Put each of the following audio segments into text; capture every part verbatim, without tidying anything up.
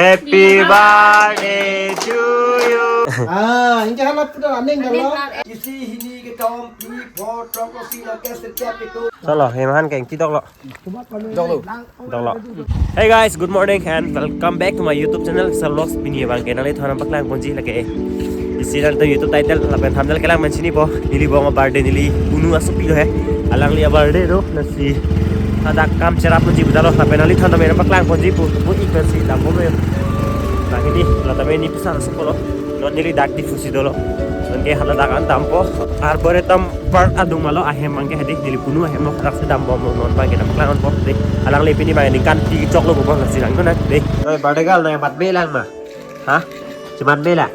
Happy birthday to you. Ah, anke hala putar aning dolo. Isi hini ketom pi pho trok lo si lo ke setiap itu. Cholo, hemahan keng ti dok lo. Dok lo. Dok lo. Hey guys, good morning and welcome back to my YouTube channel, Sir Vlogs. Pini abang ke nangliphan nangpaklang ponji lake. Isi nangtum YouTube title lapen thumbnail kelang mention ni po. Neli bong birthday neli unu asopi lo he. Alangli birthday do, lasi hadak kam cherap ponji pu dolo, lapen nangliphan tame nangpaklang ponji pu, pu ik pensi dampo lo yo. Nah, ini la tame ni pusar asopo lo. Non neli dak Diphu si dolo. Non ke hala dak an dampo. Arboretum Park adung malo ahem abang ke hadi neli punu ahem lo, rak si dambom lo, non abang ke nangpaklang ponpo de. Alangli pini abang ningkan phli kechok lo pu abang si lang ko na de. Oi, birthday girl, nangmat me lang ma? Ha? Chimat me la?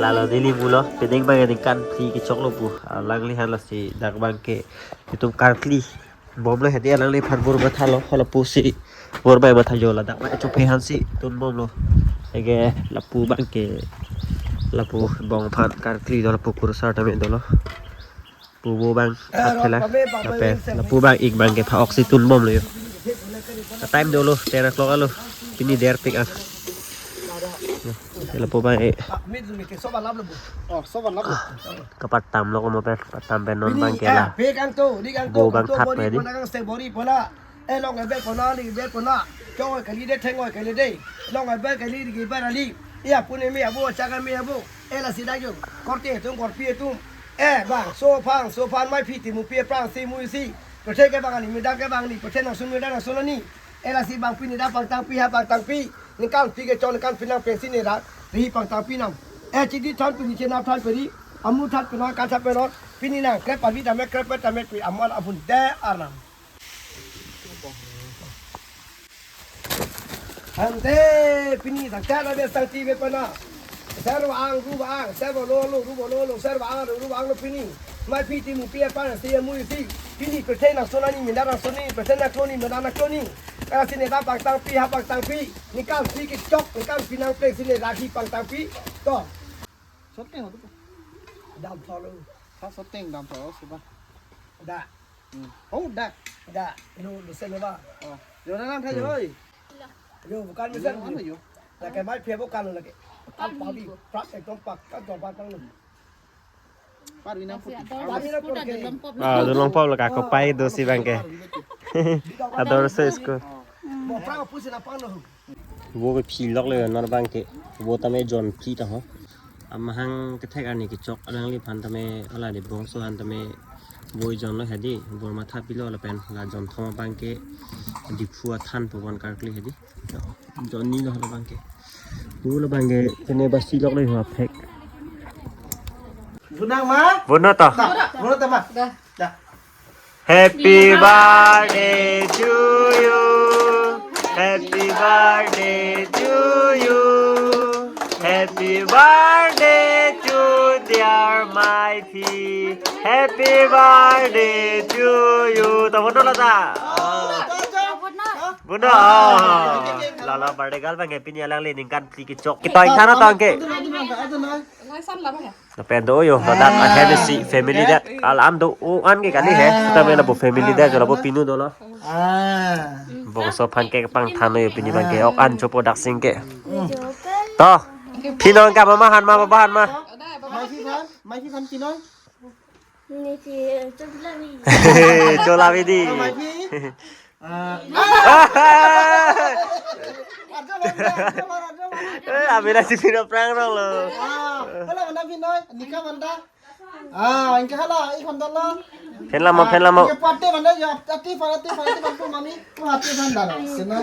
Lalo neli mulo, pini abang ningkan phli kechok lo pu. Alangliphan lasi dak abang ke itum karkli bom lo hadi, alangliphan bor matha lo, hala pusi bor bai matha jo ladak bai chophe aphan si tun bom lo. Ege lapu abang ke, lapu bong aphan karkli do, lapu kurusar tame dolo. Pu bo abang athe la, lapen lapu abang ik abang ke pha-ok si tun bom lo yo. Time dolo, ten o'clock alo. Pini der pik an. Lapu abang e. Oh, sobat lap. Kapatam lo komo pen, patam pen non abang ke la. Bo abang that pe di. Eh, long ebe kona, ling ebe kona. Chong oi kali de, theng oi kali de. Long ebe kali, ling ebe kali. Iya pun emi abu, chang emi abu. Eh, lasi dak yo. Korte atum, korpi atum. Eh, bangso aphan, so aphan, maiphi timu pi aphrang si mu isi. Pathe ke bang ani, midang ke bang ani, pathe nangsun, midang nangsun ani. Eh, lasi bang pini dak pangtang pi, ha pangtang pi. Ningkan phli kechok, ningkan phli nangpeng si ne rak, ri pangtang pi nang. Eh, chidi than pini, chenap than peri. Amu than penon, kan than penon. Pini nang krep avi tame, krep tame pi, aman abun de arnam. Ante pini sangkar ada sangti be pana. Servo ang, ruba ang, servo lo lo, ruba lo lo, servo ang, ruba ang lo pini. Maiphi timu pi aphrang si mu isi. Pini pathe nangsun ani, midang nangsun ni, pathe nangklong ni, midang nangklong ni. Ka si ne dak pangtang pi, ha pangtang pi. Ningkan phli kechok, ningkan phli nangpeng si ne rak hi pangtang pi. To. Shooting ho tu. Dam tholo. Sa shooting dam tholo suba. Da. Hmm. Oh, da. Da. Lu, lu sen ba. Oh. Yo na lang tha yo, oi. Yo, bukan mesen. Ano yo? Lake maiphi bukan lake. Kan pabi, prak ekdom pak, kan jompa kan lu. Parwi nang puti. Parwi nang puti. Ah, dun long pop lake kopai do si abang ke. Ador se isko. Bo prak pusi na pang lo. Bo ke phli lok le non abang ke. Bo tame jon phli ta ho. Amahang kethek arni kechok alangliphan tame, ala de bongso aphan tame boi jon lo hadi, bor matha pilo lapen la jon thom abang ke Diphu athan pu abang karkli hadi. Jon ni lo abang ke. Pu lo abang ke kene basi lok le ho phek. Bunang ma? Bono to. Bono to ma? Da. Da. Happy birthday to you. Happy birthday to you. Happy birthday to dear Maiphi. Happy birthday to you. To bono la ta? Bono. Oh. Lala birthday girl abang ke pini alangli ningkan phli kechok. Kita ingkana tangke. Lapen do yo, ladak ahem isi family dak. Alam do o an ke kali he. Kita main abo family dak, jolabo pinu dolo. Ah. Bongso aphan ke pangthan yo pini abang ke. Ok an chopo dak sing ke. To. Phi non ka mama han ma, baba han ma. Maiphi han, maiphi han phi non. Ni si chola ni. Chola bidi. Maiphi. Ah. Eh, abila si pino prang rong lo. Ah, hala mana phi noi, nika manda. Ah, ingke hala, ik manda lo. Phen lamo, phen lamo. Ye pate manda ya, ati phan, ati phan, ati phan, mami, ko ati phan dalo. Sena.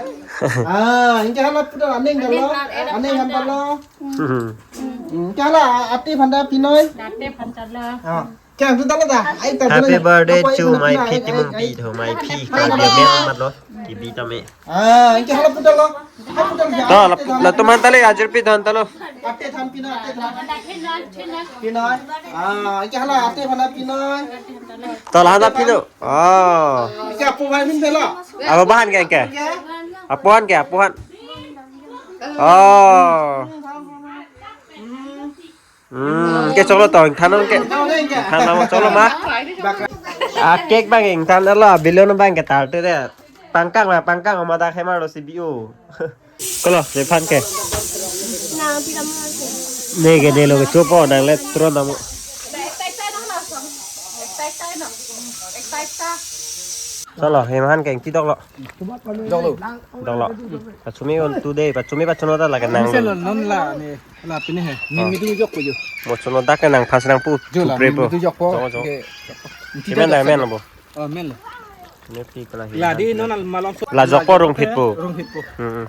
Ah, ingke hala putar aning dalo, aning manda lo. Hmm. Ingke hala, ati phan da phi noi. Ate phan dalo. Ah. Kya tu dalo da? Ai ta dalo. Happy birthday to Maiphi Timungpi tho, Maiphi ka dia men mat lo. Kibi tame. Ah, ingke hala putar lo. Hala putar lo. To, la, la tuman tale ajir pi than talo. Ate than phi noi, ate than. Phi noi. Ah, ingke hala ate phan phi noi. To la hana phi noi. Oh. Ingke apo bai min phe lo. Apo bahan ke ke? Apo han ke, apo han. Oh. Hmm, ke cholo to, ingthan ke. Ingthan ma cholo ma. Ah, cake abang ingthan lo, balloon abang ke tar te de. Pangkang ma, pangkang ma dak hemar lo si bio. Kolo, nephan ke. Nang pidam nang ke. Ne ke ne lo kechopo nang le tron nang. Kolo, nephan ke ingti doklo. Doklo. Doklo. Pachumi on today, pachumi pachono ta lake nang. Mesen lo non la ne la pini he. Ni mi tu jok ko jo. Mo chono dak ke nang phas nang pu. Jo la, chupre mi po. Mi tu jok ko. Jo, jo. Ke. Kimen da men bo. Oh, men lo. Ne pi kala hi. La di non al malom so. La jok po rong phit po. Rong phit po. Hmm.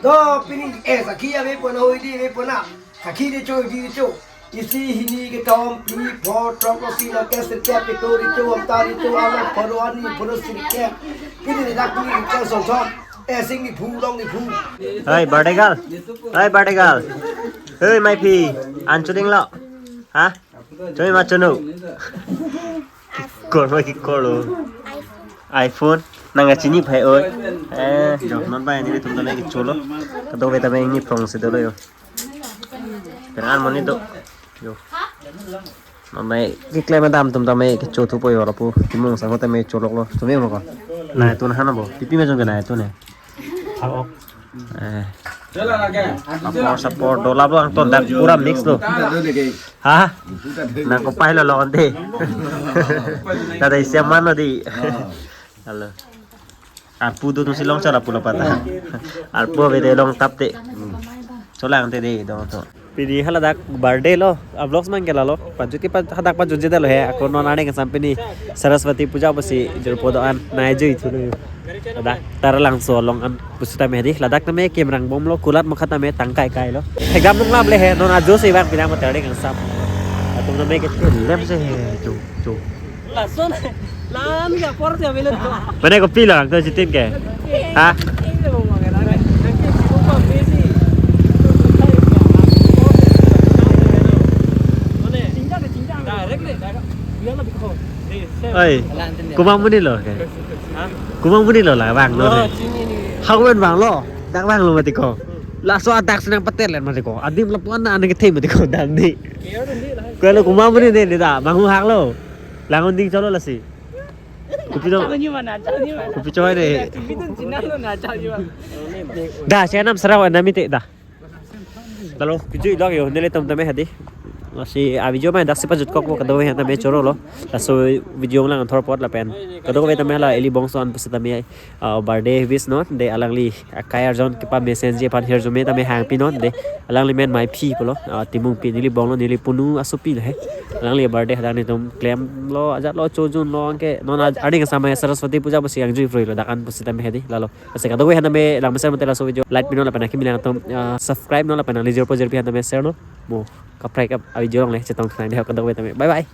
Do pini eh sakhi ave po na hoi di ave po na. Sakhi de cho di cho. Isi hini ketom pini pho trok lo si lo ke sirkep ke to di cho am ta di cho am pho ro ani pho ro sirkep. Pini de dak ni ke so so. Eh sing ni phu long ni phu. Hey, birthday girl. Hey, birthday girl. Hey, my phi. An chuling lo. Ha? Choi ma chunu. Kor ma ki kor lo. iPhone. Nang chini phai oi. Eh, jo non bai ni tum ta me ki cholo. Kadokave ta me ni phong si dolo yo. Pen an moni do. Yo. Non bai ki klem dam tum ta me ki cho thu po yo lapu. Timung sa ho ta me cholok lo. Tum me mo ko. Nai tun han bo. Pipi me jong ke nai tun ne. Hal ok. Eh. Apor sapor dola bang ton dak pura mix lo. Ha? Nang ko pai lo lo ante. Tata isi aman lo di. Halo. Arpu do tu si long chala pulo pata. Arpu ave de long tap te. Cholang te de dong to. Pini haladak birthday lo. A vlogs man ke lalo. Pajut ke pa hadak pajut jeda lo he. Ako non ane ke sampai ni Saraswati puja pasi jurpo do an nai jui thu lo. Ladak Taralangso along an pusita me di. Ladak tame kemrang bom lo kulat mokha tame tangkai kai lo. Hegam nung lap le he non ajo se bang pinang mater ding angsam. Atum tame ke lem se he chu chu. Lason lan ya por se avelo. Mane ko pilo ang to chitin ke. Ha? Oi. Kumang muni lo ke. Kumang muni lo la bang lo. Hak wen bang lo. Dak bang lo mati ko. Laso adak senang patel len mati ko. Adim lapu ana ana kethe mati ko dam di. Ko lo kumang muni ne da. Bang hu hak lo. Langun ding cholo lasi. Kupi dong. Kupi choi de. Da saya nam sarau anda mite da. Lalo video ilok yo nele tom tame hadi. Lasi a video mai dak si pajut kok kadokave tame choro lo. Laso video lang thor pot lapen. Kadokave tame la Eli Bongso an pusita me, ah, birthday wish non de alangli akai arjon kepa message aphan hirjume tame hangpi non de alangli men mai phi pulo, ah, Timungpi neli bong lo neli punu asopi lo he. Alangli birthday hadak netum klem lo ajat lo chojun lo anke non aj-, arni kasamai Saraswati puja pusi angjui free lo dak an pusita me hadi lalo. Ase kadokave tame lang mesen mate laso video like pinon lapen akimi lang atum, ah, subscribe non lapen nangli jirpo jirpi tame share non. Mo kaprek ap a video long le chetong thanang de kadokave tame. Bye bye.